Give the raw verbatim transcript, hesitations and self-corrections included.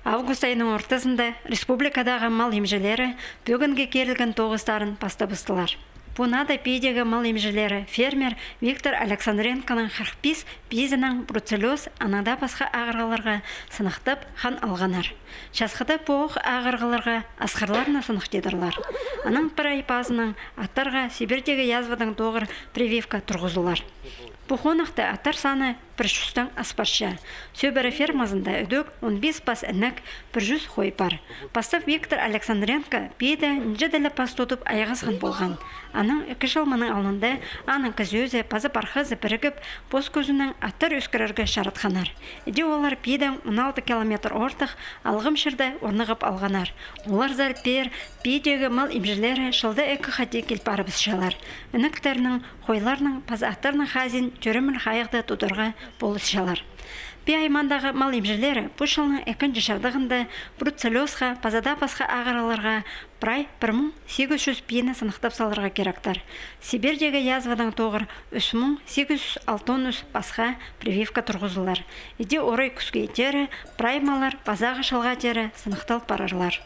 Август айының ортызында республикадағы мал имҷілері пӱӱнгі кирілген тоғыстарын пастабыстылар. Пу нада пиидегі мал имҷілері фермер Виктор Александренконың хырых пис пизінең бруцеллёз, анаң даа пасха ағырғыларға сынахтап хан алғаннар. Часхыда пу ох ағырғыларға асхырларны сынахтидырлар. Анаң прай пазынаң аттарға Сибирьдегі язвадаң тоғыр прививка турғызылар. Пу хонахта аттар саны пір чӱстең ас парча. Сӧбіре фермазында ідӧк он пис пас інек, пір чӱс хой пар. Пастап Виктор Александренко пииде нинҷе дее ле пас тудып айғасхан полған. Анаң ікі чыл мының алнында аның кізі-ӱзі паза пархазы пірігіп, пос кӱзінең аттар ӧскірерге чаратханнар. Іди олар пиидең он алты километр ортых алғым чирде орнығып алғаннар. Оларзар пеер пиидегі мал имҷілері чылда ікі хати кил парыбысчалар. Інектернің, хойларның паза аттарның хазиин тӧреміл хайығда тударға полысчалар. Пии аймағындағы мал имҷілері пу чылның ікінҷі чардығында бруцеллёзха паза даа пасха ағырғыларға прай пір муң сигіс чӱс пиині сынахтап саларға киректер. Сибирьдегі язвадаң тоғыр ӱс муң сигіс чӱс алтон ӱс пасха прививка турғызылар. Іди орай кӱскей теере прай маллар пазағы чылға теере сынахтал парарлар.